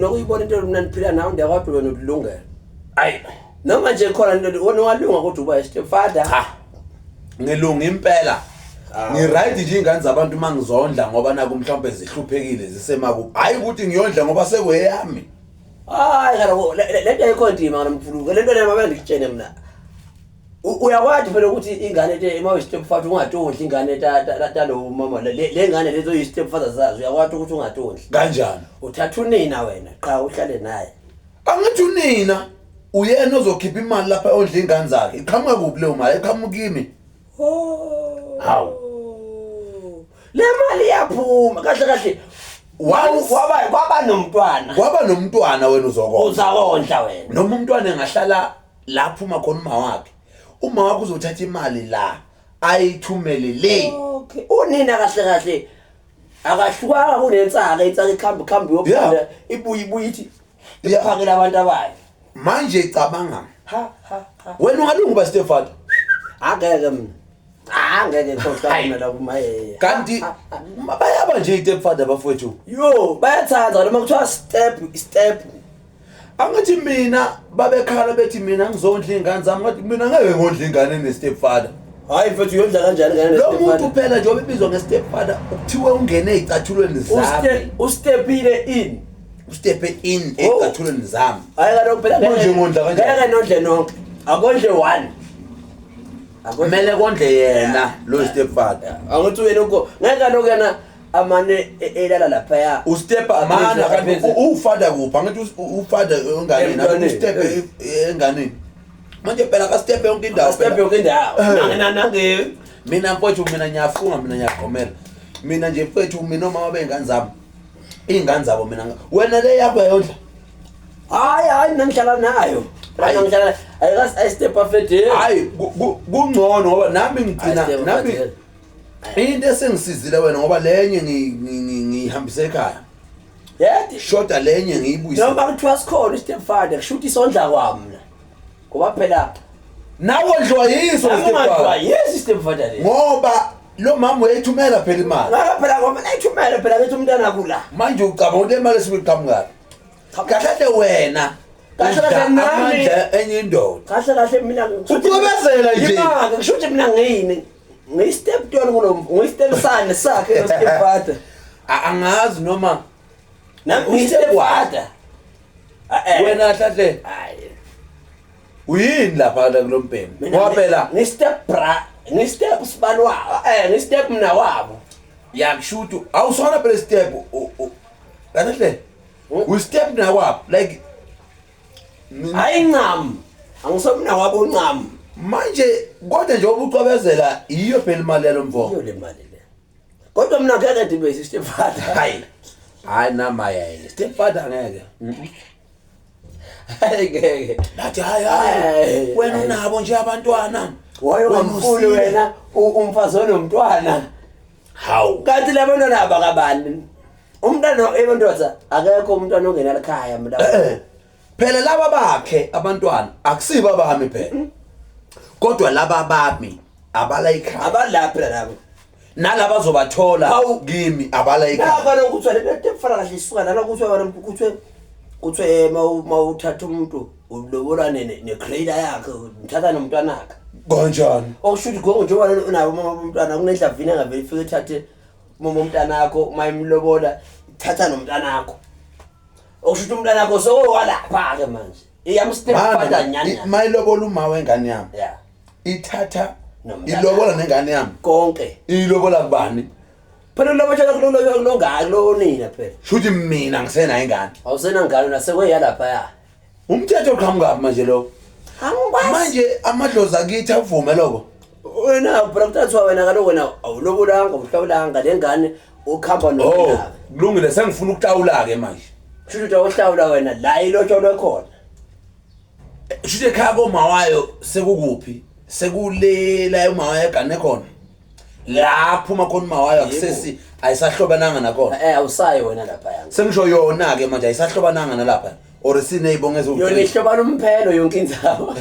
Nokuyibona into mina niphila nawe ndiyakwazi wena ulungele. Ayi. Noma nje khona into wena walunga kodwa uba stepfather. Cha. Ngilunga impela. Ngiright nje ingane zabantu mangizondla ngoba naku mhlawumbe zihluphekile zisemakubo. Hayi ukuthi ngiyondla ngoba sekweyami. Hayi kaloku le nto ayikho ndima ngamfuluka. Le nto le mabe ngikutshene mina. Uyakwazi phela ukuthi ingane te uma uyi-stepfather ungatondli ingane talowo mama le ngane lezo yi-stepfather zazo uyakwazi ukuthi ungatondli. Kanjani? Uthatha unina wena qha uhlale naye. Angithi unina uyena ozokhipha imali lapha ondla ingane zakhe. Iqhamuka kuphi leyo mali? Iqhamuka kimi. Oh. Hawu. Le mali iyaphuma kahle kahle. Waba kwaba nomntwana. Kwaba nomntwana wena uzokondla. Uzakondla wena. Noma umntwana engahlala lapho uma khona uma wakhe. Uma wakhe uzothatha imali la ayithumele le. Okay. Unina kahle kahle akahlukanga kunensaka insaka ikhamba ikhamba yophanda ibuye ibuye ithi iphakela abantu abayo. Manje cabanga. Ha ha ha. Wena ungalunga uba stepfather. Angeke mina. Angeke khohlwa mina la kuma. Kanti bayaba nje stepfather bafowethu. Yo, bayathanda noma kuthiwa step step. Angithi mina babekhala bethi mina ngizondla ingane zami ngathi mina ngeke ngondla ingane ne stepfather. Hayi mfethu uyondla kanjani ingane Lo muntu phela njengoba ebizwa nge stepfather ukuthiwe ungene ezicathulweni zami. Ustepile in. Ustepe in ezicathulweni zami. Hayi kaloku phela manje ngondla kanjani? Ngeke nondle nonke. Akondle one. Kumele kondle yena lo stepfather. Angithi wena uko ngeke kaloku yena amane elala laphaya. Ustepa mana kanti ufather kuphi? Angithi ufather enganeni, angithi ustepe enganeni. Manje phela ka step yonke indawo. Step yonke indawo. Nange nange mina mfowethu mina ngiyafunga mina ngiyagomela. Mina nje mfowethu mina omama bengane zami. Ingane zabo mina wena le yakho yayondla. Hayi hayi mina ngihlala nayo. Mina ngihlala ayikazi ayi step afede. Hayi kungcono ngoba nami ngigcina nami into esengisizile wena ngoba lenye ngihambise ekhaya. Yedi shoda lenye ngiyibuyise. Noma kuthiwa sikhona istep father kusho ukuthi isondla kwami. Ngoba phela nawe ondliwa yiso stepfather. Yes stepfather le. Ngoba lo mama uyayithumela phela imali. Ngaka phela ngoba nayithumela phela ngithi umntana kula. Manje ucabanga ukuthi imali esiyiqhamuka. Kahle kahle wena. Kahle kahle nami enye indoda. Kahle kahle mina ucobezela nje. Imali ngisho ukuthi mina ngiyini. Ngiyi-step down kulo ngiyi-step son sakhe lo stepfather. Angazi noma nami ngiyi-stepfather. Wena hlahle. Hayi. Uyini lapha la kulombhemu? Ngoba phela ngi-step bra, ngi-step sibani wabo, ngi-step mna wabo. Yakushuthi awusona phela step kahle hle. U step na wabo like hayi ncam. Angisomna wabo uncam. Manje kodwa nje ubucwebezela iyo phela imali yalo mfo. Iyo le mali le. Kodwa mina ngeke ndibe stepfather. Hayi. Hayi nama yena. Stepfather ngeke. Hayi ngeke. Bathi hayi hayi. Wena unabo nje abantwana. Waye ungamfuni wena umfazi onomntwana. Hawu. Kanti labantwana abakabani? Umntwana ebondoda akekho umntwana ongena ekhaya mina. Phela laba bakhe abantwana akusibo abami phela. Kodwa laba bami abala ikhaya. Abalaphi labo. Nalaba azobathola kimi abala ikhaya. Nakho lokho kuthiwa le nto efana kahle isuka lana kuthiwa wena kuthiwe mawuthatha umuntu ulobola ne-grader yakhe uthatha nomntwana wakhe. Kanjani? Okusho ukuthi gongo njengoba unabo mama umntwana kunendlavini engavele ifike ithathe mama umntwana wakho uma imlobola ithatha nomntwana wakho. Okusho ukuthi umntwana wakho sowalapha-ke manje. Iyamstepfather nyani. Mayilobola uma wengane yami. Yeah. Ithatha ilobola nengane yami. Konke. Ilobola kubani? Phela ulobola kulongaka kulonina phela. Shuthi mina ngisenayo ingane. Awusenangane nasekweya lapha ya. Umthetho uqhamuka manje lo. Angikwazi. Manje amadlozi akithi avume lokho. Wena phela kuthathwa wena kaloku wena awulobolanga uhlawulanga lengane ukhamba nonina. Oh, kulungile sengifuna ukuhlawula ke manje. Shuthi uthi awuhlawula wena la ilotsholwe khona. Shuthi ekhaya koma wayo sekukuphi? Sekulela uma wayo egane khona. La phuma khona uma wayo akusesi ayisahlobananga nakhona. Awusayi wena lapha yami. Sengisho yona ke manje ayisahlobananga nalapha. Or sineyibonge eziwu. Yona ihlobana umphelo yonke indawo.